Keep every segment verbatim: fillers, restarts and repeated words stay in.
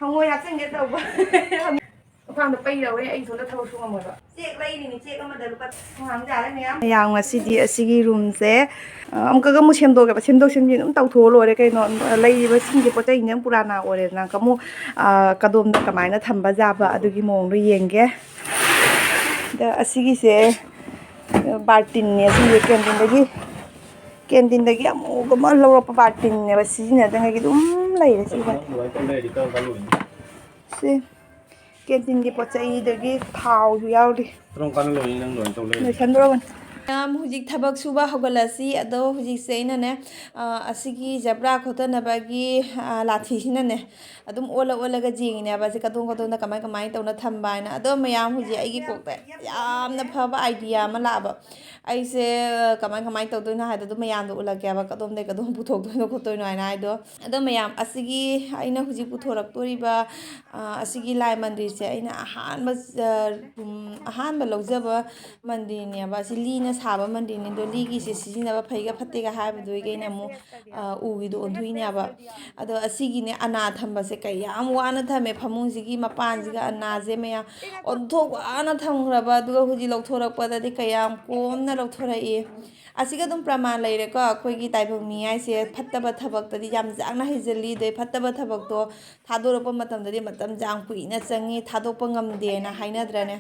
ꯍꯪꯉꯣꯏ ꯍꯥꯞꯆꯤꯟꯒꯦ ꯇꯧꯕ꯫ ꯈ꯭ꯋꯥꯡꯗ ꯄꯩ ꯂꯧꯔꯦ, ꯑꯩ ꯏꯊꯣꯟꯗ ꯊꯕꯛ ꯁꯨ ꯉꯝꯃꯣꯏꯕ꯫ ꯆꯦꯛ ꯂꯩꯔꯤꯅꯤ, ꯆꯦꯛ ꯑꯃꯗ ꯂꯨꯄꯥ ꯆꯥꯝꯃꯉꯥ ꯇꯥꯔꯦ ꯃꯌꯥꯝ꯫ ꯃꯌꯥꯝ, ꯉꯁꯤꯗꯤ ꯑꯁꯤꯒꯤ ꯔꯨꯝꯁꯦ, ꯑ, ꯑꯃꯨꯛꯀꯒ ꯑꯃꯨꯛ ꯁꯦꯝꯗꯣꯛꯑꯒꯦꯕ꯫ ꯁꯦꯝꯗꯣꯛ ꯁꯦꯝꯖꯤꯟ ꯑꯗꯨꯝ ꯇꯧꯊꯣꯛꯑ ꯂꯣꯏꯔꯦ ꯀꯩꯅꯣ꯫ ꯂꯩꯔꯤꯕꯁꯤꯡꯁꯦ ꯄꯣꯠ ꯆꯩꯁꯤꯡꯁꯦ ꯑꯗꯨꯝ ꯄꯨꯔꯥꯅꯥ ꯑꯣꯏꯔꯦꯗꯅ꯫ ꯑꯃꯨꯛ, ꯑ, ꯀꯗꯣꯝꯗ ꯀꯃꯥꯏꯅ ꯊꯝꯕ ꯌꯥꯕ ꯑꯗꯨꯒꯤ ꯃꯑꯣꯡꯗꯣ ꯌꯦꯡꯒꯦ꯫ ꯑꯗ ꯑꯁꯤꯒꯤꯁꯦ, ꯑ, ꯕꯥꯔꯇꯤꯟꯅꯦ꯫ ꯑꯁꯤꯁꯦ ꯀꯦꯟꯇꯤꯟꯗꯒꯤ, ꯀꯦꯟꯇꯤꯟꯗꯒꯤ ꯑꯃꯨꯛ ꯑꯃ ꯂꯧꯔꯛꯄ ꯕꯥꯔꯇꯤꯟꯅꯦꯕ꯫ ꯁꯤꯖꯤꯟꯅꯗꯉꯩꯒꯤ ꯑꯗꯨꯝ ꯂꯩꯔꯦ ꯁꯤꯗ꯫ ꯁꯤ ꯀꯦꯟꯇꯤꯟꯒꯤ ꯄꯣꯠ ꯆꯩꯗꯒꯤ ꯊꯥꯎꯁꯨ ꯌꯥꯎꯔꯤ꯫ ꯀꯔꯝ ꯀꯥꯟꯗ ꯂꯣꯏꯅꯤ? ꯅꯪ ꯂꯣꯏꯅ ꯇꯧ ꯂꯩꯔꯗꯤ꯫ ꯂꯣꯏꯁꯟꯗꯣꯔꯕꯅꯤ꯫ ꯃꯌꯥꯝ, ꯍꯧꯖꯤꯛ ꯊꯕꯛ ꯁꯨꯕ ꯍꯧꯒꯠꯂꯁꯤ꯫ ꯑꯗꯣ ꯍꯧꯖꯤꯛꯁꯦ ꯑꯩꯅꯅꯦ, ꯑ, ꯑꯁꯤꯒꯤ ꯖꯕ꯭ꯔꯥ ꯈꯣꯠꯇꯅꯕꯒꯤ, ꯑ, ꯂꯥꯊꯤꯁꯤꯅꯅꯦ ꯑꯗꯨꯝ ꯑꯣꯜꯂ ꯑꯣꯜꯂꯒ ꯌꯦꯡꯉꯤꯅꯦꯕ, ꯑꯁꯤ ꯀꯗꯣꯝ ꯀꯗꯣꯝꯗ ꯀꯃꯥꯏ ꯀꯃꯥꯏꯅ ꯇꯧꯅ ꯊꯝꯕ ꯍꯥꯏꯅ꯫ ꯑꯗꯣ ꯃꯌꯥꯝ, ꯍꯧꯖꯤꯛ ꯑꯩꯒꯤ ꯀꯣꯛꯇ ꯌꯥꯝꯅ ꯐꯕ idea ꯑꯃ ꯂꯥꯛꯑꯕ꯫ ꯑꯩꯁꯦ ꯀꯃꯥꯏ ꯀꯃꯥꯏꯅ ꯇꯧꯗꯣꯏꯅꯣ ꯍꯥꯏꯗꯣ ꯑꯗꯨꯝ ꯃꯌꯥꯝꯗ ꯎꯠꯂꯛꯀꯦꯕ, ꯀꯗꯣꯝꯗꯩ ꯀꯗꯣꯝ ꯄꯨꯊꯣꯛꯇꯣꯏꯅꯣ ꯈꯣꯠꯇꯣꯏꯅꯣ ꯍꯥꯏꯅ ꯍꯥꯏꯗꯣ꯫ ꯑꯗꯣ ꯃꯌꯥꯝ, ꯑꯁꯤꯒꯤ ꯑꯩꯅ ꯍꯧꯖꯤꯛ ꯄꯨꯊꯣꯔꯛꯇꯣꯔꯤꯕ, ꯑ, ꯑꯁꯤꯒꯤ ꯂꯥꯏ ꯃꯟꯗꯤꯔꯁꯦ ꯑꯩꯅ ꯑꯍꯥꯟꯕ, ꯑ, ꯎꯝ, ꯑꯍꯥꯟꯕ ꯂꯧꯖꯕ ꯃꯟꯗꯤꯔꯅꯦꯕ꯫ ꯑꯁꯤ ꯂꯤꯅ ꯁꯥꯕ ꯃꯟꯗꯤꯔꯅꯤ꯫ ꯑꯗꯣ ꯂꯤꯒꯤꯁꯦ ꯁꯤꯖꯤꯟꯅꯕ ꯐꯩꯒ ꯐꯠꯇꯦꯒ ꯍꯥꯏꯕꯗꯨꯒꯤ ꯑꯩꯅ ꯑꯃꯨꯛ, ꯑ, ꯎꯒꯤꯗꯣ ꯑꯣꯟꯊꯣꯛꯏꯅꯦꯕ꯫ ꯑꯗꯣ ꯑꯁꯤꯒꯤꯅꯦ, ꯑꯅꯥ ꯊꯝꯕꯁꯦ ꯀꯌꯥꯝ ꯋꯥꯅ ꯊꯝꯃꯦ꯫ ꯐꯃꯨꯡꯁꯤꯒꯤ ꯃꯄꯥꯟꯁꯤꯒ ꯑꯅꯥꯁꯦ ꯃꯌꯥꯝ ꯑꯣꯟꯊꯣꯛ ꯋꯥꯅ ꯊꯝꯈ꯭ꯔꯕ꯫ ꯑꯗꯨꯒ ꯍꯧꯖꯤꯛ ꯂꯧꯊꯣꯔꯛꯄꯗꯗꯤ ꯀꯌꯥꯝ ꯀꯣꯝꯅ ꯂꯧꯊꯣꯔꯛꯏ꯫ ꯑꯁꯤꯒ ꯑꯗꯨꯝ ꯄ꯭ꯔꯃꯥꯟ ꯂꯩꯔꯦꯀꯣ, ꯑꯩꯈꯣꯏꯒꯤ ꯇꯥꯏꯕꯪ ꯃꯤ ꯍꯥꯏꯁꯦ ꯐꯠꯇꯕ ꯊꯕꯛꯇꯗꯤ ꯌꯥꯝ ꯆꯥꯡꯅ ꯍꯩꯖꯤꯜꯂꯤ꯫ ꯑꯗꯩ ꯐꯠꯇꯕ ꯊꯕꯛꯇꯣ ꯊꯥꯗꯣꯔꯛꯄ ꯃꯇꯝꯗꯗꯤ ꯃꯇꯝ ꯌꯥꯝ ꯀꯨꯏꯅ ꯆꯪꯉꯤ, ꯊꯥꯗꯣꯛꯄ ꯉꯝꯗꯦꯅ ꯍꯥꯏꯅꯗ꯭ꯔꯅꯦ?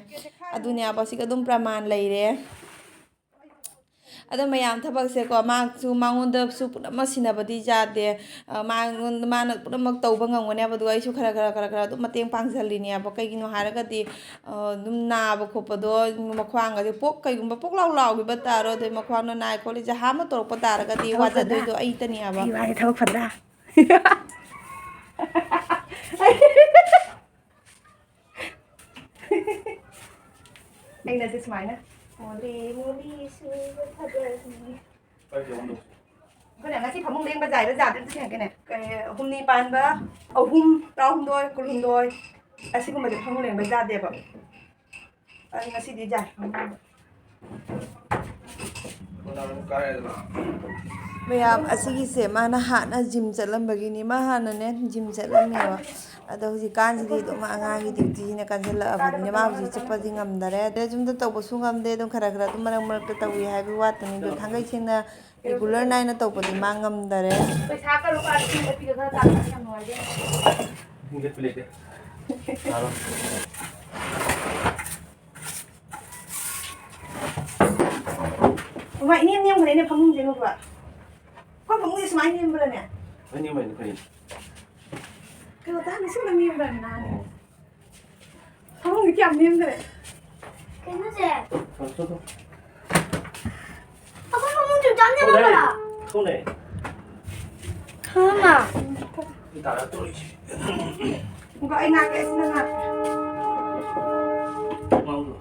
ꯑꯗꯨꯅꯦꯕ, ꯑꯁꯤꯒ ꯑꯗꯨꯝ ꯄ꯭ꯔꯃꯥꯟ ꯂꯩꯔꯦ꯫ ꯑꯗꯣ ꯃꯌꯥꯝ, ꯊꯕꯛꯁꯦꯀꯣ, ꯃꯥꯁꯨ ꯃꯉꯣꯟꯗꯁꯨ ꯄꯨꯝꯅꯃꯛ ꯁꯤꯟꯅꯕꯗꯤ ꯌꯥꯗꯦ꯫ ꯑ, ꯃꯉꯣꯟꯗ, ꯃꯥꯅ ꯄꯨꯝꯅꯃꯛ ꯇꯧꯕ ꯉꯝꯒꯅꯦꯕ꯫ ꯑꯗꯨꯒ ꯑꯩꯁꯨ ꯈꯔ ꯈꯔ ꯈꯔ ꯈꯔ ꯑꯗꯨꯝ ꯃꯇꯦꯡ ꯄꯥꯡꯁꯤꯜꯂꯤꯅꯦꯕ꯫ ꯀꯩꯒꯤꯅꯣ ꯍꯥꯏꯔꯒꯗꯤ, ꯑ, ꯑꯗꯨꯝ ꯅꯥꯕ ꯈꯣꯠꯄꯗꯣ, ꯃꯈ꯭ꯋꯥꯡꯒꯁꯦ ꯄꯣꯛ, ꯀꯩꯒꯨꯝꯕ ꯄꯣꯛ ꯂꯥꯎ ꯂꯥꯎꯈꯤꯕ ꯇꯥꯔꯣ, ꯑꯗꯩ ꯃꯈ꯭ꯋꯥꯡꯗꯣ ꯅꯥꯏ ꯈꯣꯠꯂꯤ, ꯖꯍꯥ ꯑꯃ ꯇꯧꯔꯛꯄ ꯇꯥꯔꯒꯗꯤ ꯊꯕꯛ ꯐꯗ꯭ꯔꯥ? ꯋꯥꯖꯗꯣꯏꯗꯣ ꯑꯩꯇꯅꯦꯕ꯫ ꯑꯩ ꯋꯥꯁꯦ ꯊꯕꯛ ꯐꯗ꯭ꯔꯥ? ꯑꯩꯅ ꯁꯤ ꯁꯨꯃꯥꯏꯅ, "ꯃꯣꯂꯤ, ꯃꯣꯂꯤ ꯁꯨꯕ ꯊꯕꯛꯅꯤ"꯫ ꯑꯩꯈꯣꯏꯅ ꯉꯁꯤ ꯐꯃꯨꯡ ꯂꯦꯡꯕ ꯌꯥꯏꯕ ꯌꯥꯗ꯭ꯔꯤꯕ ꯁꯤ ꯍꯪꯉꯛꯀꯦꯅꯦ꯫ ꯀꯩ, ꯍꯨꯝꯅꯤ ꯄꯥꯟꯕ, ꯑꯍꯨꯝ, ꯇꯔꯥꯍꯨꯝꯗꯣꯏ, ꯀꯨꯟꯍꯨꯝꯗꯣꯏ, ꯑꯁꯤꯒꯨꯝꯕꯁꯦ ꯐꯃꯨꯡ ꯂꯦꯡꯕ ꯌꯥꯗꯦꯕ꯫ ꯑꯗꯨ ꯉꯁꯤꯗꯤ ꯌꯥꯏ꯫ ꯃꯌꯥꯝ ꯑꯁꯤꯒꯤꯁꯦ ꯃꯥꯅ ꯍꯥꯟꯅ ꯖꯤꯝ ꯆꯠꯂꯝꯕꯒꯤꯅꯤ꯫ ꯃꯥ ꯍꯥꯟꯅꯅꯦ ꯖꯤꯝ ꯆꯠꯂꯝꯃꯦꯕ꯫ ꯑꯗꯣ ꯍꯧꯖꯤꯛꯀꯥꯟꯁꯤꯗꯤ ꯑꯗꯨꯝ ꯑꯉꯥꯡꯒꯤ ꯗ꯭ꯌꯨꯇꯤꯅ ꯀꯟꯁꯤꯜꯂꯛꯑꯕꯅꯤꯅ ꯃꯥ ꯍꯧꯖꯤꯛ ꯆꯠꯄꯗꯤ ꯉꯝꯗꯔꯦ꯫ ꯑꯗꯩ ꯌꯨꯝꯗ ꯇꯧꯕꯁꯨ ꯉꯝꯗꯦ꯫ ꯑꯗꯨꯝ ꯈꯔ ꯈꯔ ꯑꯗꯨꯝ ꯃꯔꯛ ꯃꯔꯛꯇ ꯇꯧꯏ ꯍꯥꯏꯕꯒꯤ ꯋꯥꯇꯅꯤ꯫ ꯑꯗꯣ ꯊꯥꯡꯒꯩ ꯁꯦꯡꯅ ꯔꯤꯒꯨꯂꯔ ꯅꯥꯏꯅ ꯇꯧꯕꯗꯤ ꯃꯥ ꯉꯝꯗꯔꯦ꯫ ꯄꯩꯁꯥꯒ ꯂꯨꯄꯥ ꯂꯤꯁꯤꯡ ꯑꯅꯤꯒ ꯈꯔ ꯇꯥꯔꯗꯤ ꯌꯥꯝ ꯅꯨꯡꯉꯥꯏꯗꯣꯏꯅꯤ꯫ ꯍꯦꯟꯒꯠꯄ ꯂꯩꯇꯦ꯫ ꯃꯃꯥ, ꯏꯅꯦꯝ ꯅꯦꯝꯈ꯭ꯔꯦꯅꯦ ꯐꯃꯨꯡꯁꯦ, ꯅꯣꯏꯕ꯫ ꯑꯩꯈꯣꯏ ꯐꯃꯨꯡꯁꯦ ꯁꯨꯃꯥꯏꯅ ꯅꯦꯝꯕ꯭ꯔꯅꯦ? ꯁꯨꯃꯥꯏꯅ ꯅꯦꯝꯕ ꯍꯥꯏꯅ ꯐꯩ꯫ ꯀꯩꯅꯣ, ꯇꯥ, ꯅꯁꯨ ꯅꯪ ꯅꯦꯝꯕ꯭ꯔꯅꯦ, ꯅꯍꯥꯟ? ꯐꯃꯨꯡꯗꯤ ꯀꯌꯥꯝ ꯅꯦꯝꯈ꯭ꯔꯦ? ꯀꯩꯅꯣꯁꯦ꯫ ꯊꯣꯛ, ꯊꯣꯛ, ꯊꯣꯛ꯫ ꯑꯩꯈꯣꯏ ꯐꯃꯨꯡ ꯆꯨꯝ ꯆꯥꯝ ꯊꯣꯛꯂꯦ꯫ ꯅꯦꯝꯃꯝꯕ꯭ꯔꯥ? ꯊꯣꯛꯂꯦ꯫ ꯍꯥ, ꯃꯥ? ꯁꯤ ꯇꯥꯔꯛꯇꯣꯔꯤꯁꯤ꯫ ꯉꯥꯏꯈꯣ, ꯑꯩ ꯉꯥꯛꯀꯦ, ꯑꯁꯤꯅ ꯉꯥꯛꯀꯦ꯫ ꯉꯥꯡꯉꯨ꯫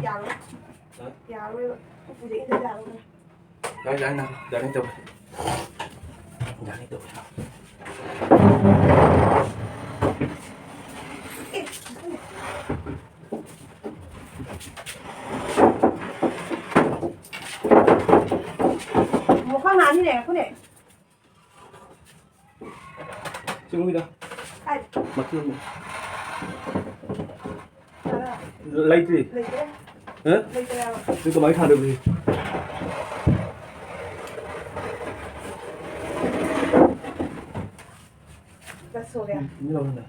ꯌꯥꯔꯣꯏ꯫ ꯍꯥ? ꯌꯥꯔꯣꯏꯕ꯫ ꯎꯄꯨꯁꯦ ꯏꯟꯗ ꯌꯥꯔꯣꯏ꯫ ꯌꯥꯔꯦ, ꯌꯥꯔꯦ, ꯅꯪ ꯌꯥꯔꯦ ꯇꯧꯋꯦ꯫ ꯌꯥꯔꯦ ꯇꯧꯋꯦ꯫ ꯑꯦ, ꯃꯈꯣꯡ ꯅꯥꯅꯤꯅꯦ, ꯉꯥꯏꯈꯣꯅꯦ꯫ ꯆꯤꯡꯉꯨꯏꯗ꯫ ꯀꯥꯏꯗ? ꯃꯊꯤ ꯑꯃ꯫ ꯂꯩꯇ꯭ꯔꯤ꯫ ꯂꯩꯇ꯭ꯔꯦ꯫ ꯍꯥ? ꯂꯩꯇ꯭ꯔꯦ ꯍꯥꯏꯕ꯫ ꯑꯗꯨ ꯀꯃꯥꯏꯅ ꯊꯥꯗꯣꯏꯕ? ꯂꯁꯣꯔꯦ꯫ ꯎꯝ, ꯃꯤ ꯂꯧꯍꯟꯗ꯫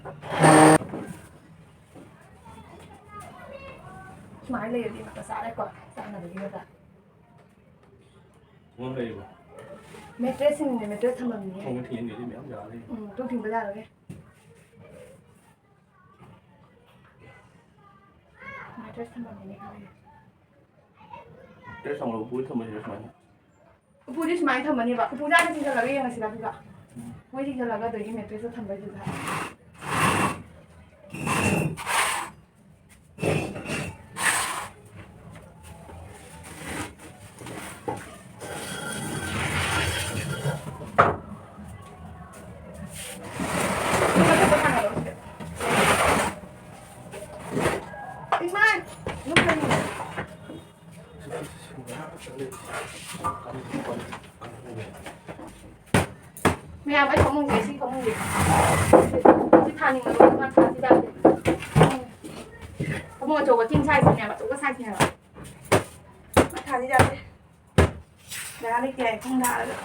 ꯁꯨꯃꯥꯏꯅ ꯂꯩꯔꯗꯤ ꯃꯇꯝ ꯆꯥꯔꯦꯀꯣ, ꯆꯥꯅꯕꯒꯤ ꯃꯇꯝ꯫ ꯊꯣꯡ ꯂꯩꯔꯤꯕꯣ? ꯃꯦꯇ꯭ꯔꯦꯁꯁꯤꯡꯅꯦ, ꯃꯦꯇ꯭ꯔꯦꯁ ꯊꯝꯐꯝꯅꯦ꯫ ꯊꯣꯡ ꯊꯤꯡꯖꯤꯟꯒ꯭ꯔꯗꯤ ꯃꯌꯥꯝ ꯌꯥꯔꯅꯤ꯫ ꯎꯝ, ꯊꯣꯡ ꯊꯤꯡꯕ ꯌꯥꯔꯣꯏꯌꯦ꯫ ꯃꯦꯇ꯭ꯔꯦꯁ ꯊꯝꯐꯝꯅꯦ ꯈꯜꯂꯤ꯫ ꯃꯦꯇ꯭ꯔꯦꯁ ꯊꯝꯃꯒ ꯎꯄꯨꯗ ꯊꯝꯃꯁꯤꯔ ꯁꯨꯃꯥꯏꯅ? ꯎꯄꯨꯗꯤ ꯁꯨꯃꯥꯏꯅ ꯊꯝꯃꯅꯦꯕ꯫ ꯎꯄꯨꯁꯦ ꯍꯥꯟꯅ ꯊꯤꯡꯖꯤꯜꯂꯒ ꯌꯦꯡꯉꯁꯤꯔ ꯑꯗꯨꯒ? ꯎꯝ꯫ ꯃꯣꯏ ꯊꯤꯡꯖꯤꯜꯂꯒ ꯑꯗꯒꯤ ꯃꯦꯇ꯭ꯔꯦꯁꯇ ꯊꯝꯕꯩꯗꯨꯗ꯫ ꯌꯥꯝ ꯑꯩ ꯐꯃꯨꯡꯁꯦ, ꯁꯤ ꯐꯃꯨꯡꯁꯦ꯫ ꯁꯤ ꯊꯥꯅꯤꯡꯕꯗꯣ ꯃꯥ ꯊꯥꯁꯤ ꯌꯥꯗꯦ꯫ ꯐꯃꯨꯡ ꯑꯆꯧꯕ king size ꯅꯦꯕ, ꯑꯆꯧꯕ size ꯅꯦꯕ꯫ ꯃꯥ ꯊꯥꯁꯤ ꯌꯥꯗꯦ꯫ ꯖꯒꯥ ꯂꯩꯇꯦ ꯍꯥꯏ, ꯐꯃꯨꯡ ꯊꯥꯔꯒ꯫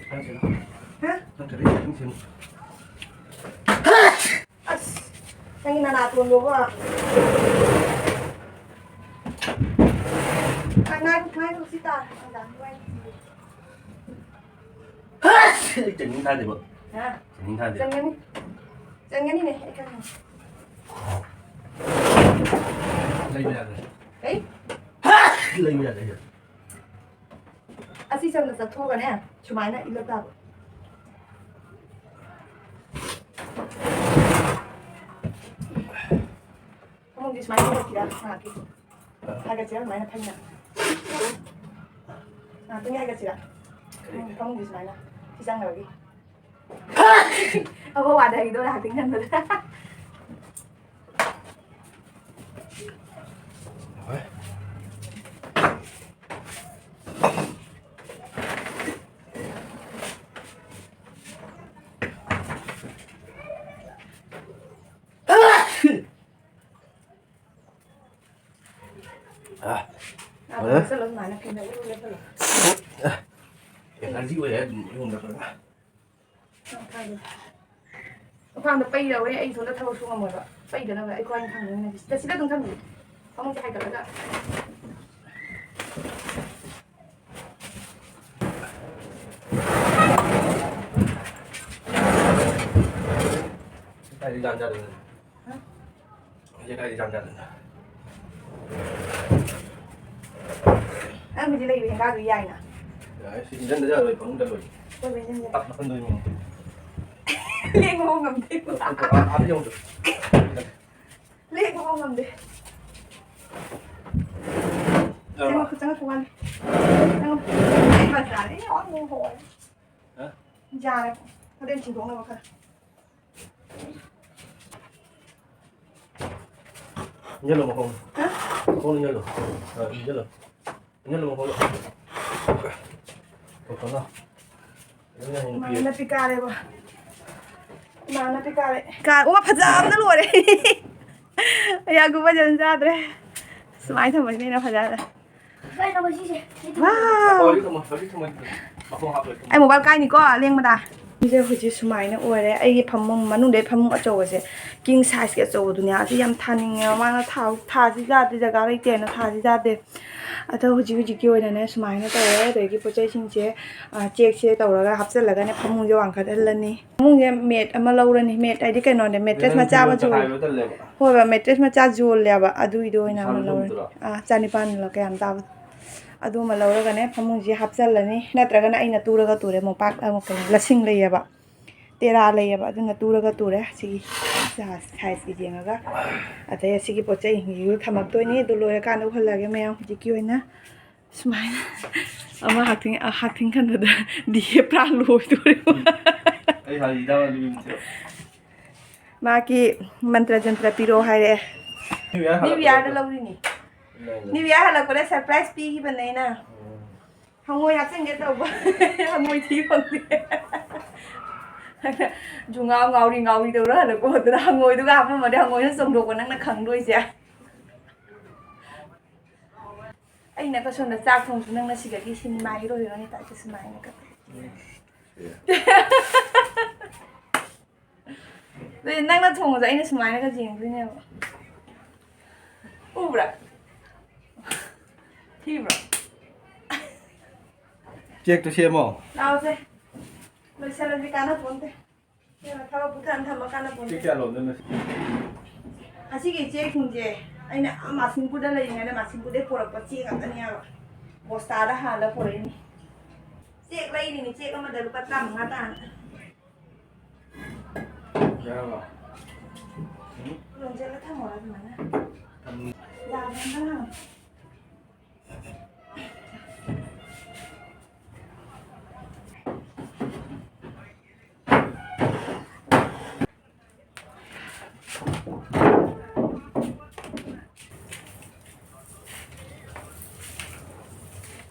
ꯅꯪ ꯁꯤꯜꯂꯨ꯫ ꯍꯥ? ꯅꯪ ꯀꯔꯤ ꯅꯪ ꯁꯤꯜꯂꯨ꯫ ꯑꯁ, ꯅꯪꯒꯤ ꯅꯅꯥꯇꯣꯟꯗꯨꯕꯣ꯫ ꯉꯥꯏ-, ꯉꯥꯏꯈꯣ, ꯉꯥꯏꯈꯣ, ꯁꯤ ꯇꯥꯔꯦ꯫ ꯑꯩ ꯆꯪꯅꯤꯡ ꯊꯥꯗꯦꯕ꯫ ꯍꯥ? ꯆꯪꯅꯤꯡ ꯊꯥꯗꯦ꯫ ꯆꯪꯒꯅꯤ꯫ ꯆꯪꯒꯅꯤꯅꯦ, ꯑꯩ ꯈꯪꯉꯦ꯫ ꯂꯩꯕ ꯌꯥꯗ꯭ꯔꯦ꯫ ꯀꯩ? ꯂꯩꯕ ꯌꯥꯗ꯭ꯔꯦ꯫ ꯑꯁꯤ ꯆꯪꯗ ꯆꯠꯊꯣꯛꯑꯒꯅꯦ, ꯁꯨꯃꯥꯏꯅ ꯏꯜꯂ ꯇꯥꯕ꯫ ꯐꯃꯨꯡꯁꯦ ꯁꯨꯃꯥꯏꯅ ꯍꯥꯏꯒꯠꯁꯤꯔꯥ? ꯉꯥꯏꯍꯥꯛꯀꯤ꯫ ꯍꯥꯏꯒꯠꯁꯤꯔꯥ ꯁꯨꯃꯥꯏꯅ ꯐꯩꯅ? ꯉꯥꯏꯍꯥꯛꯇꯪꯗꯤ ꯍꯥꯏꯒꯠꯁꯤꯔꯥ? ꯎꯝ, ꯐꯃꯨꯡꯁꯦ ꯁꯨꯃꯥꯏꯅ꯫ ꯁꯤ ꯆꯪꯈ꯭ꯔꯒꯤ꯫ ꯑꯕꯣꯛ ꯋꯥꯗ ꯍꯥꯏꯈꯤꯗꯣꯔꯦ ꯉꯥꯏꯍꯥꯛꯇꯪ ꯆꯪꯕꯗ꯫ ꯑꯥ, ꯑꯥ, ꯐꯔꯦ꯫ ꯆꯠꯂꯣ, ꯑꯗꯨꯃꯥꯏꯅ ꯐꯤꯗ ꯎꯔꯨ ꯂꯦꯞꯍꯜꯂꯣ꯫ ꯑꯦꯂꯔꯖꯤ ꯑꯣꯏ ꯍꯥꯏ ꯑꯗꯨꯝ ꯏꯔꯣꯟꯕ ꯈꯔ꯫ ꯎꯈꯥꯝꯗꯣ ꯄꯩꯔꯧꯔꯦ, ꯑꯩ ꯏꯊꯣꯟꯗ ꯊꯕꯛ ꯁꯨ ꯉꯝꯃꯣꯏꯕ꯫ ꯄꯩꯗꯅꯕ ꯑꯩꯈꯣꯏ ꯊꯝꯗꯣꯏꯅꯦ꯫ ꯁꯤꯗ, ꯁꯤꯗ ꯑꯗꯨꯝ ꯊꯝꯕꯤꯌꯨ꯫ ꯐꯃꯨꯡꯁꯦ ꯍꯥꯏꯒꯠꯂꯒ꯫ ꯀꯥꯏꯗ ꯖꯥꯝ ꯆꯥꯗꯣꯏꯅꯣ? ꯍꯥ? ꯍꯧꯖꯤꯛ ꯀꯥꯏꯗ ꯖꯥꯝ ꯆꯥꯗꯣꯏꯅꯣ? ꯅꯪ ꯍꯧꯖꯤꯛ ꯂꯩꯔꯤꯕ ꯍꯦꯟꯖꯥꯡꯗꯨ ꯌꯥꯏꯅ? ꯌꯥꯏ, ꯁꯤ ꯏꯟꯖꯟꯗ ꯌꯥꯔꯣꯏ, ꯐꯃꯨꯡꯗ ꯂꯣꯏ꯫ ꯀꯣꯏꯕ ꯏꯟꯖꯟꯁꯦ꯫ ꯇꯞꯅ ꯐꯝꯗꯣꯏꯅꯤ꯫ ꯂꯦꯡꯕ ꯐꯥꯎ ꯉꯝꯗꯦ꯫ ꯑꯥ, ꯑꯥ, ꯑꯥꯗ ꯌꯦꯡꯉꯨ꯫ ꯂꯦꯡꯕ ꯐꯥꯎ ꯉꯝꯗꯦ꯫ ꯌꯥꯔꯕ? ꯆꯪꯉꯛꯄ, ꯆꯪꯉꯛꯄ ꯋꯥꯅꯤ꯫ ꯆꯪꯉꯛꯄ꯫ ꯑꯩ ꯕꯖꯥꯔꯗ ꯌꯥꯝ ꯍꯣꯡꯉꯦ꯫ ꯍꯥ? ꯌꯥꯔꯦ꯫ ꯍꯣꯔꯦꯟ ꯆꯤꯡꯊꯣꯛꯅꯕ ꯈꯔ꯫ ꯏꯟꯖꯜꯂꯣ ꯃꯈꯣꯡ꯫ ꯍꯥ? ꯃꯈꯣꯡ ꯏꯟꯖꯜꯂꯣ꯫ ꯑ, ꯏꯟꯖꯜꯂꯣ꯫ ꯏꯟꯖꯜꯂꯣ ꯃꯈꯣꯡꯗꯣ꯫ ꯀꯣꯀꯣꯗꯣ꯫ ꯑꯗꯨꯅ ꯍꯦꯟꯅ ꯄꯤꯔꯦ꯫ ꯏꯃꯥꯅ ꯄꯤꯀꯥꯔꯦꯕ꯫ ꯏꯃꯥꯅ ꯄꯤꯀꯥꯔꯦ꯫ ꯀꯥ-, ꯑꯣ, ꯐꯖꯕꯅ ꯂꯣꯏꯔꯦ꯫ ꯑꯩ ꯑꯒꯨꯝꯕ ꯐꯖꯅ ꯆꯥꯗ꯭ꯔꯦ꯫ ꯁꯨꯃꯥꯏꯅ ꯊꯝꯕꯁꯤꯅ ꯍꯦꯟꯅ ꯐꯖꯔꯦ꯫ ꯀꯩꯅꯣ ꯁꯤꯁꯦ? ꯋꯥꯎ! ꯍꯧꯖꯤꯛ ꯊꯝꯃꯣ, ꯍꯧꯖꯤꯛ ꯊꯝꯃꯣ꯫ ꯃꯈꯣꯡ ꯍꯥꯞꯄꯣꯏ, ꯊꯝꯃꯣ꯫ ꯑꯩ ꯃꯣꯕꯥꯏꯜ ꯀꯥꯏꯅꯤꯀꯣ, ꯂꯦꯡꯕꯗ꯫ ꯁꯤꯁꯦ ꯍꯧꯖꯤꯛ ꯁꯨꯃꯥꯏꯅ ꯑꯣꯏꯔꯦ꯫ ꯑꯩꯒꯤ ꯐꯃꯨꯡ, ꯃꯅꯨꯡꯗꯩ ꯐꯃꯨꯡ ꯑꯆꯧꯕꯁꯦ, king sizeꯀꯤ ꯑꯆꯧꯕꯗꯨꯅꯦ꯫ ꯑꯁꯤ ꯌꯥꯝ ꯊꯥꯅꯤꯡꯉꯦꯕ꯫ ꯃꯥꯅ ꯊꯥꯎ-, ꯊꯥꯁꯤ ꯌꯥꯗꯦ, ꯖꯒꯥ ꯂꯩꯇꯦꯅ ꯊꯥꯁꯤ ꯌꯥꯗꯦ꯫ ꯑꯗꯣ ꯍꯧꯖꯤꯛ ꯍꯧꯖꯤꯛꯀꯤ ꯑꯣꯏꯅꯅꯦ ꯁꯨꯃꯥꯏꯅ ꯇꯧꯔꯦ꯫ ꯑꯗꯒꯤ ꯄꯣꯠ ꯆꯩꯁꯤꯡꯁꯦ, ꯑ, ꯆꯦꯛꯁꯦ ꯇꯧꯔꯒ ꯍꯥꯞꯆꯤꯜꯂꯒꯅꯦ ꯐꯃꯨꯡꯁꯦ ꯋꯥꯡꯈꯠꯍꯜꯂꯅꯤ꯫ ꯐꯃꯨꯡꯁꯦ ꯃꯦꯠ ꯑꯃ ꯂꯧꯔꯅꯤ꯫ ꯃꯦꯠ ꯍꯥꯏꯗꯤ ꯀꯩꯅꯣꯅꯦ, ꯃꯦꯇ꯭ꯔꯦꯁ ꯃꯆꯥ ꯑꯃ ꯖꯣꯜ-, ꯍꯣꯏꯕ, ꯃꯦꯇ꯭ꯔꯦꯁ ꯃꯆꯥ ꯖꯣꯜꯂꯦꯕ, ꯑꯗꯨꯒꯤꯗꯣ ꯑꯣꯏꯅ ꯑꯃ ꯂꯧꯔꯅꯤ꯫ ꯑꯥ, ꯆꯅꯤꯄꯥꯟ ꯂꯣ ꯀꯌꯥꯝ ꯇꯥꯕꯗꯣ? ꯑꯗꯨ ꯑꯃ ꯂꯧꯔꯒꯅꯦ ꯐꯃꯨꯡꯁꯦ ꯍꯥꯞꯆꯤꯜꯂꯅꯤ꯫ ꯅꯠꯇ꯭ꯔꯒꯅ ꯑꯩꯅ ꯇꯨꯔꯒ ꯇꯨꯔꯦ꯫ ꯃꯣꯝꯄꯥꯛ ꯑꯃ, ꯀꯩꯅꯣ, ꯂꯁꯤꯡ ꯂꯩꯌꯦꯕ, ꯇꯦꯔꯥ ꯂꯩꯌꯦꯕ, ꯑꯗꯨꯅ ꯇꯨꯔꯒ ꯇꯨꯔꯦ꯫ ꯁꯤꯒꯤ sizeꯀꯤ ꯌꯦꯡꯉꯒ꯫ ꯑꯗꯩ ꯑꯁꯤꯒꯤ ꯄꯣꯠ ꯆꯩꯁꯤꯡꯁꯤꯁꯨ ꯊꯝꯃꯛꯇꯣꯏꯅꯤ꯫ ꯑꯗꯨ ꯂꯣꯏꯔꯀꯥꯟꯗ ꯎꯍꯜꯂꯒꯦ ꯃꯌꯥꯝ꯫ ꯍꯧꯖꯤꯛꯀꯤ ꯑꯣꯏꯅ ꯁꯨꯃꯥꯏꯅ ꯑꯃ ꯍꯥꯛꯊꯤꯡ-, ꯑ, ꯍꯥꯛꯊꯤꯡ ꯈꯟꯕꯗ ꯗꯤ ꯑꯦ ꯄꯨꯔꯥ ꯂꯣꯏꯗꯣꯔꯦ꯫ ꯑꯩ ꯍꯥꯟꯅ ꯍꯤꯗꯥꯛ ꯑꯃ ꯂꯩꯕꯤꯌꯨ꯫ ꯃꯥꯒꯤ ꯃꯟꯇ꯭ꯔ ꯖꯟꯇ꯭ꯔ ꯄꯤꯔꯛꯑꯣ ꯍꯥꯏꯔꯛꯑꯦ꯫ New Year New Yearꯗ ꯍꯜꯂꯛꯄꯗ꯫ ꯂꯧꯔꯤꯅꯤ꯫ ꯂꯩ, ꯂꯩ꯫ New Year ꯍꯜꯂꯛꯄꯗ surprise ꯄꯤꯈꯤꯕꯅꯦ ꯑꯩꯅ꯫ ꯎꯝ꯫ ꯍꯪꯉꯣꯏ ꯍꯥꯞꯆꯤꯟꯒꯦ ꯇꯧꯕ꯫ ꯍꯪꯉꯣꯏ ꯊꯤ ꯐꯪꯗꯦ꯫ ꯖꯨꯉꯥꯎ ꯉꯥꯎꯔꯤ ꯉꯥꯎꯔꯤ ꯇꯧꯔ ꯍꯜꯂꯛꯄ ꯍꯣꯠꯇꯅ ꯍꯪꯉꯣꯏꯗꯨꯒ ꯍꯥꯞꯄꯝꯃꯗꯤ ꯍꯪꯉꯣꯏꯅ ꯆꯣꯡꯊꯣꯛꯄ ꯅꯪꯅ ꯈꯪꯗꯣꯏꯁꯦ꯫ ꯑꯩꯅꯒ ꯁꯣꯝꯗ ꯆꯥꯛ ꯊꯣꯡꯁꯨ ꯅꯪꯅ ꯁꯤꯗꯒꯤ cinema hero heroine typeꯇ ꯁꯨꯃꯥꯏꯅꯒ꯫ ꯑꯗꯨꯗꯤ ꯅꯪꯅ ꯊꯣꯡꯕꯗꯣ ꯑꯩꯅ ꯁꯨꯃꯥꯏꯅꯒ ꯌꯦꯡꯗꯣꯏꯅꯦꯕ꯫ ꯎꯕ꯭ꯔꯥ? ꯊꯤꯕ꯭ꯔꯥ? Cakeꯇꯨ ꯁꯦꯝꯃꯣ꯫ ꯂꯥꯎꯁꯦ꯫ ꯂꯣꯏꯁꯜꯂꯁꯤ, ꯀꯥꯟꯅꯄꯣꯟꯇꯦ꯫ ꯏꯕꯦꯝꯃ, ꯊꯕꯛ ꯄꯨꯊꯥꯟ ꯊꯝꯃ ꯀꯥꯟꯅꯄꯣꯟꯇꯦ꯫ Cake ꯀꯌꯥ ꯂꯧꯗꯣꯏꯅꯣ? ꯑꯁꯤꯒꯤ cakeꯁꯤꯡꯁꯦ ꯑꯩꯅ ꯑꯥ ꯃꯥꯁꯤꯡꯄꯨꯔꯗ ꯂꯩꯔꯤꯉꯩꯗ ꯃꯥꯁꯤꯡꯄꯨꯔꯗꯩ ꯄꯣꯔꯛꯄ cake ꯉꯥꯛꯇꯅꯦ ꯍꯥꯏꯕ꯫ ꯕꯣꯁꯇꯥꯗ ꯍꯥꯜꯂ ꯄꯣꯔꯛꯏꯅꯤ꯫ Cake ꯂꯩꯔꯤꯅꯤ, cake ꯑꯃꯗ ꯂꯨꯄꯥ ꯇꯔꯥꯃꯉꯥ ꯇꯥꯅ꯫ ꯌꯥꯔꯕ? ꯎꯝ? ꯂꯣꯟꯁꯤꯜꯂ ꯊꯝꯃꯣꯔꯥ ꯑꯗꯨꯃꯥꯏꯅ? ꯊꯝ- ꯌꯥꯕ꯭ꯔꯥ ꯑꯝꯇ ꯍꯪꯉꯣ꯫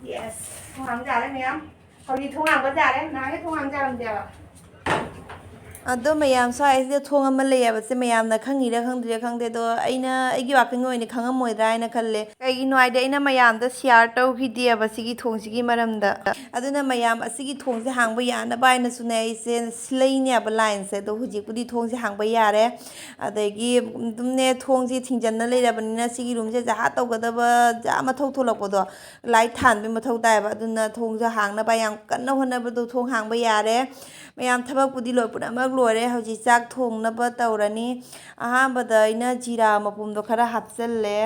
Yes, ꯍꯥꯡ ꯌꯥꯔꯦ ꯃꯌꯥꯝ꯫ ꯍꯧꯖꯤꯛ ꯊꯣꯡ ꯍꯥꯡꯕ ꯌꯥꯔꯦ, ꯅꯍꯥꯟꯒꯩ ꯊꯣꯡ ꯍꯥꯡꯖꯔꯝꯗꯦꯕ꯫ ꯑꯗꯣ ꯃꯌꯥꯝ, ꯁ꯭ꯋꯥꯏꯁꯤꯗ ꯊꯣꯡ ꯑꯃ ꯂꯩ ꯍꯥꯏꯕꯁꯦ ꯃꯌꯥꯝꯅ ꯈꯪꯉꯤꯔꯥ ꯈꯪꯗ꯭ꯔꯤꯔꯥ ꯈꯪꯗꯦ, ꯑꯗꯣ ꯑꯩꯅ, ꯑꯩꯒꯤ ꯋꯥꯈꯜꯒꯤ ꯑꯣꯏꯅ ꯈꯪꯉꯝꯃꯣꯏꯗ꯭ꯔꯥ ꯍꯥꯏꯅ ꯈꯜꯂꯦ꯫ ꯀꯩꯒꯤꯅꯣ ꯍꯥꯏꯗꯤ ꯑꯩꯅ ꯃꯌꯥꯝꯗ ꯁꯤꯌꯥꯔ ꯇꯧꯈꯤꯗꯦꯕ ꯁꯤꯒꯤ ꯊꯣꯡꯁꯤꯒꯤ ꯃꯔꯝꯗ꯫ ꯑꯗꯨꯅ ꯃꯌꯥꯝ, ꯑꯁꯤꯒꯤ ꯊꯣꯡꯁꯦ ꯍꯥꯡꯕ ꯌꯥꯅꯕ ꯍꯥꯏꯅꯁꯨꯅꯦ ꯑꯩꯁꯦ ꯁꯤꯜꯂꯛꯏꯅꯦꯕ ꯂꯥꯏꯟꯁꯦ꯫ ꯑꯗꯣ ꯍꯧꯖꯤꯛꯄꯨꯗꯤ ꯊꯣꯡꯁꯦ ꯍꯥꯡꯕ ꯌꯥꯔꯦ꯫ ꯑꯗꯒꯤ ꯑꯗꯨꯝꯅꯦ, ꯊꯣꯡꯁꯦ ꯊꯤꯡꯖꯤꯟꯅ ꯂꯩꯔꯕꯅꯤꯅ ꯁꯤꯒꯤ ꯔꯨꯝꯁꯦ ꯖꯍꯥꯠ ꯇꯧꯒꯗꯕ ꯖꯥ ꯃꯊꯧ ꯊꯣꯛꯂꯛꯄꯗꯣ, ꯂꯥꯏꯠ ꯊꯥꯟꯕꯒꯤ ꯃꯊꯧ ꯇꯥꯏꯌꯦꯕ꯫ ꯑꯗꯨꯅ ꯊꯣꯡꯁꯦ ꯍꯥꯡꯅꯕ ꯌꯥꯝ ꯀꯟꯅ ꯍꯣꯠꯅꯕꯗꯣ ꯊꯣꯡ ꯍꯥꯡꯕ ꯌꯥꯔꯦ꯫ ꯃꯌꯥꯝ ꯊꯕꯛꯄꯨꯗꯤ ꯂꯣꯏ ꯄꯨꯝꯅꯃꯛ ꯂꯣꯏꯔꯦ꯫ ꯍꯧꯖꯤꯛ ꯆꯥꯛ ꯊꯣꯡꯅꯕ ꯇꯧꯔꯅꯤ꯫ ꯑꯍꯥꯟꯕꯗ ꯑꯩꯅ ꯖꯤꯔꯥ ꯃꯄꯨꯝꯗꯣ ꯈꯔ ꯍꯥꯞꯆꯜꯂꯦ꯫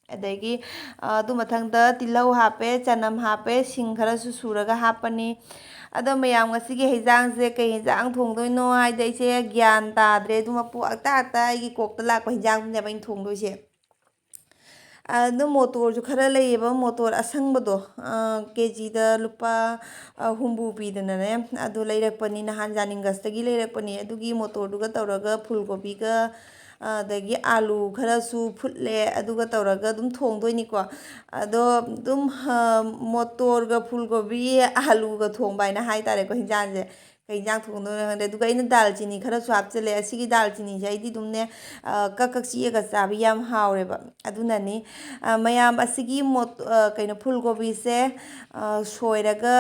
ꯑꯗꯒꯤ, ꯑ, ꯑꯗꯨ ꯃꯊꯪꯗ ꯇꯤꯜꯍꯧ ꯍꯥꯞꯄꯦ, ꯆꯅꯝ ꯍꯥꯞꯄꯦ, ꯁꯤꯡ ꯈꯔꯁꯨ ꯁꯨꯔꯒ ꯍꯥꯞꯄꯅꯤ꯫ ꯑꯗꯣ ꯃꯌꯥꯝ, ꯉꯁꯤꯒꯤ ꯍꯩꯖꯥꯡꯁꯦ ꯀꯩ ꯍꯩꯖꯥꯡ ꯊꯣꯡꯗꯣꯏꯅꯣ ꯍꯥꯏꯗꯤ ꯑꯩꯁꯦ ꯒ꯭ꯌꯥꯟ ꯇꯥꯗ꯭ꯔꯦ꯫ ꯑꯗꯨꯝ ꯃꯄꯨ ꯑꯛꯇ ꯑꯛꯇ ꯑꯩꯒꯤ ꯀꯣꯛꯇ ꯂꯥꯛꯄ ꯍꯩꯖꯥꯡꯗꯨꯅꯦꯕ ꯑꯩꯅ ꯊꯣꯡꯗꯣꯏꯁꯦ꯫ ꯑꯗꯣ ꯃꯣꯇꯣꯔꯁꯨ ꯈꯔ ꯂꯩꯌꯦꯕ, ꯃꯣꯇꯣꯔ ꯑꯁꯪꯕꯗꯣ, ꯑ, ꯀꯦ ꯖꯤꯗ ꯂꯨꯄꯥ, ꯑ, ꯍꯨꯝꯐꯨ ꯄꯤꯗꯅꯅꯦ꯫ ꯑꯗꯨ ꯂꯩꯔꯛꯄꯅꯤ, ꯅꯍꯥꯟ ꯖꯥꯅꯤꯡꯒꯁꯇꯒꯤ ꯂꯩꯔꯛꯄꯅꯤ꯫ ꯑꯗꯨꯒꯤ ꯃꯣꯇꯣꯔꯗꯨꯒ ꯇꯧꯔꯒ ꯐꯨꯜ ꯀꯣꯕꯤꯒ, ꯑ, ꯑꯗꯒꯤ ꯑꯥꯂꯨ ꯈꯔꯁꯨ ꯐꯨꯠꯂꯦ꯫ ꯑꯗꯨꯒ ꯇꯧꯔꯒ ꯑꯗꯨꯝ ꯊꯣꯡꯗꯣꯏꯅꯤꯀꯣ꯫ ꯑꯗꯣ ꯑꯗꯨꯝ, ꯑ, ꯃꯣꯇꯣꯔꯒ ꯐꯨꯜ ꯀꯣꯕꯤ, ꯑꯥꯂꯨꯒ ꯊꯣꯡꯕ ꯍꯥꯏꯅ ꯍꯥꯏꯇꯥꯔꯦꯀꯣ, ꯍꯤꯟꯖꯥꯡꯁꯦ꯫ ꯀꯩ ꯍꯤꯟꯖꯥꯡ ꯊꯣꯡꯗꯣꯏꯅꯣ ꯈꯪꯗꯦ꯫ ꯑꯗꯨꯒ ꯑꯩꯅ ꯗꯥꯜꯆꯤꯅꯤ ꯈꯔꯁꯨ ꯍꯥꯞꯆꯤꯜꯂꯦ꯫ ꯑꯁꯤꯒꯤ ꯗꯥꯜꯆꯤꯅꯤꯁꯦ ꯑꯩꯗꯤ ꯑꯗꯨꯝꯅꯦ, ꯑ, ꯀꯛ ꯀꯛ ꯆꯤꯛꯑꯒ ꯆꯥꯕ ꯌꯥꯝ ꯍꯥꯎꯋꯦꯕ꯫ ꯑꯗꯨꯅꯅꯤ꯫ ꯑ, ꯃꯌꯥꯝ, ꯑꯁꯤꯒꯤ ꯃꯣꯠ-, ꯑ, ꯀꯩꯅꯣ, ꯐꯨꯜ ꯀꯣꯕꯤꯁꯦ, ꯑ, ꯁꯣꯏꯔꯒ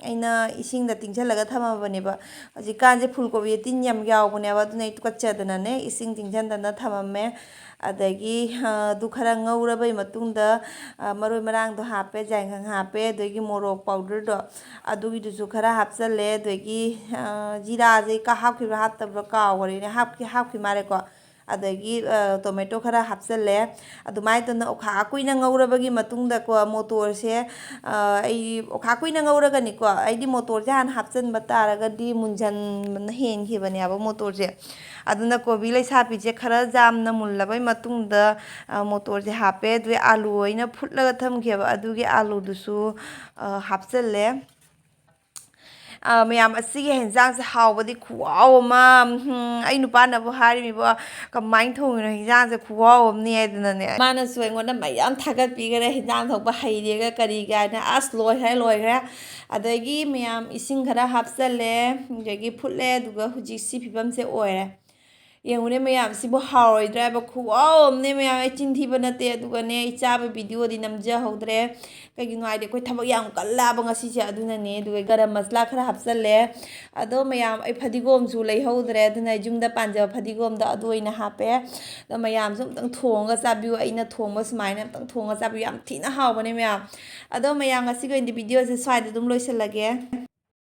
ꯑꯩꯅ ꯏꯁꯤꯡꯗ ꯇꯤꯡꯁꯜꯂꯒ ꯊꯝꯃꯕꯅꯦꯕ꯫ ꯍꯧꯖꯤꯛꯀꯥꯟꯁꯦ ꯐꯨꯜ ꯀꯣꯕꯤꯁꯦ ꯇꯤꯟ ꯌꯥꯝ ꯌꯥꯎꯕꯅꯦꯕ, ꯑꯗꯨꯅ ꯑꯩ ꯇꯨꯀꯠꯆꯗꯅꯅꯦ ꯏꯁꯤꯡ ꯇꯤꯡꯁꯟꯗꯅ ꯊꯝꯃꯝꯃꯦ꯫ ꯑꯗꯒꯤ, ꯑ, ꯑꯗꯨ ꯈꯔ ꯉꯧꯔꯕꯩ ꯃꯇꯨꯡꯗ, ꯑ, ꯃꯔꯣꯏ ꯃꯔꯥꯡꯗꯣ ꯍꯥꯞꯄꯦ, ꯌꯥꯏꯉꯪ ꯍꯥꯞꯄꯦ, ꯑꯗꯒꯤ ꯃꯣꯔꯣꯛ ꯄꯥꯎꯗꯔꯗꯣ ꯑꯗꯨꯒꯤꯗꯨꯁꯨ ꯈꯔ ꯍꯥꯞꯆꯜꯂꯦ꯫ ꯑꯗꯒꯤ, ꯑ, ꯖꯤꯔꯥꯁꯦ ꯀ-, ꯍꯥꯞꯈꯤꯕ꯭ꯔꯥ ꯍꯥꯞꯇꯕ꯭ꯔꯥ ꯀꯥꯎꯈ꯭ꯔꯦꯅꯦ꯫ ꯍꯥꯞꯈꯤ, ꯍꯥꯞꯈꯤ ꯃꯥꯜꯂꯦꯀꯣ꯫ ꯑꯗꯒꯤ, ꯑ, ꯇꯣꯃꯦꯇꯣ ꯈꯔ ꯍꯥꯞꯆꯜꯂꯦ꯫ ꯑꯗꯨꯃꯥꯏꯅ ꯇꯧꯅ ꯑꯣꯈꯥꯛ ꯀꯨꯏꯅ ꯉꯧꯔꯕꯒꯤ ꯃꯇꯨꯡꯗꯀꯣ, ꯃꯣꯇꯣꯔꯁꯦ, ꯑ, ꯑꯩ ꯑꯣꯈꯥꯛ ꯀꯨꯏꯅ ꯉꯧꯔꯒꯅꯤꯀꯣ, ꯑꯩꯗꯤ ꯃꯣꯇꯣꯔꯁꯦ ꯍꯥꯟꯅ ꯍꯥꯞꯆꯟꯕ ꯇꯥꯔꯒꯗꯤ ꯃꯨꯟꯖꯟꯕꯅ ꯍꯦꯟꯈꯤꯕꯅꯦꯕ ꯃꯣꯇꯣꯔꯁꯦ꯫ ꯑꯗꯨꯅ ꯀꯣꯕꯤ ꯂꯩꯁꯥꯕꯤꯁꯦ ꯈꯔ ꯌꯥꯝꯅ ꯃꯨꯜꯂꯕꯩ ꯃꯇꯨꯡꯗ, ꯑ, ꯃꯣꯇꯣꯔꯁꯦ ꯍꯥꯞꯄꯦ꯫ ꯑꯗꯨꯒꯤ ꯑꯥꯂꯨ ꯑꯩꯅ ꯐꯨꯠꯂꯒ ꯊꯝꯈꯤꯕ ꯑꯗꯨꯒꯤ ꯑꯥꯂꯨꯗꯨꯁꯨ, ꯑ, ꯍꯥꯞꯆꯜꯂꯦ꯫ ꯑ, ꯃꯌꯥꯝ, ꯑꯁꯤꯒꯤ ꯍꯦꯟꯖꯥꯡꯁꯦ ꯍꯥꯎꯕꯗꯤ ꯈꯨꯍꯥꯎ ꯑꯃ, ꯎꯝ, ꯑꯩ ꯅꯨꯄꯥꯅꯕꯨ ꯍꯥꯏꯔꯤꯃꯤꯕꯣ, "ꯀꯃꯥꯏꯅ ꯊꯣꯡꯉꯤꯅꯣ ꯍꯦꯟꯖꯥꯡꯁꯦ ꯈꯨꯍꯥꯎ ꯑꯃꯅꯤ?" ꯍꯥꯏꯗꯅꯅꯦ꯫ ꯃꯥꯅꯁꯨ ꯑꯩꯉꯣꯟꯗ ꯃꯌꯥꯝ ꯊꯥꯒꯠꯄꯤꯈꯔꯦ, "ꯍꯦꯟꯖꯥꯡ ꯊꯣꯡꯕ ꯍꯩꯔꯦꯒ ꯀꯔꯤ ꯀꯥꯏꯅ"꯫ ꯑꯁ, ꯂꯣꯏꯈ꯭ꯔꯦ, ꯂꯣꯏꯈ꯭ꯔꯦ꯫ ꯑꯗꯒꯤ ꯃꯌꯥꯝ, ꯏꯁꯤꯡ ꯈꯔ ꯍꯥꯞꯆꯜꯂꯦ, ꯑꯗꯒꯤ ꯐꯨꯠꯂꯦ, ꯑꯗꯨꯒ ꯍꯧꯖꯤꯛ ꯁꯤ ꯐꯤꯕꯝꯁꯦ ꯑꯣꯏꯔꯦ꯫ ꯌꯦꯡꯉꯨꯅꯦ ꯃꯌꯥꯝ, ꯁꯤꯕꯨ ꯍꯥꯎꯔꯣꯏꯗ꯭ꯔꯥ ꯍꯥꯏꯕ ꯈꯨꯍꯥꯎ ꯑꯃꯅꯦ ꯃꯌꯥꯝ꯫ ꯑꯩ ꯆꯤꯟ ꯊꯤꯕ ꯅꯠꯇꯦ꯫ ꯑꯗꯨꯒꯅꯦ, ꯑꯩ ꯆꯥꯕ ꯚꯤꯗꯤꯑꯣꯗꯤ ꯅꯝꯖꯍꯧꯗ꯭ꯔꯦ꯫ ꯀꯩꯒꯤꯅꯣ ꯍꯥꯏꯗꯤ, ꯑꯩꯈꯣꯏ ꯊꯕꯛ ꯌꯥꯝ ꯀꯜꯂꯛꯑꯕ ꯉꯁꯤꯁꯦ, ꯑꯗꯨꯅꯅꯦ꯫ ꯑꯗꯨꯒ ꯒꯔꯝ ꯃꯁꯂꯥ ꯈꯔ ꯍꯥꯞꯆꯜꯂꯦ꯫ ꯑꯗꯣ ꯃꯌꯥꯝ, ꯑꯩ ꯐꯗꯤꯒꯣꯝꯁꯨ ꯂꯩꯍꯧꯗ꯭ꯔꯦ, ꯑꯗꯨꯅ ꯌꯨꯝꯗ ꯄꯥꯟꯖꯕ ꯐꯗꯤꯒꯣꯝꯗꯣ ꯑꯗꯨ ꯑꯣꯏꯅ ꯍꯥꯞꯄꯦ꯫ ꯑꯗꯣ ꯃꯌꯥꯝꯁꯨ ꯑꯝꯇꯪ ꯊꯣꯡꯉꯒ ꯆꯥꯕꯤꯌꯨ꯫ ꯑꯩꯅ ꯊꯣꯡꯕ ꯁꯨꯃꯥꯏꯅ ꯑꯝꯇꯪ ꯊꯣꯡꯉꯒ ꯆꯥꯕꯤꯌꯨ꯫ ꯌꯥꯝ ꯊꯤꯅ ꯍꯥꯎꯕꯅꯦ ꯃꯌꯥꯝ꯫ ꯑꯗꯣ ꯃꯌꯥꯝ, ꯉꯁꯤꯒꯤ ꯑꯣꯏꯅꯗꯤ ꯚꯤꯗꯤꯑꯣꯁꯦ ꯁ꯭ꯋꯥꯏꯗ ꯑꯗꯨꯝ ꯂꯣꯏꯁꯤꯜꯂꯒꯦ꯫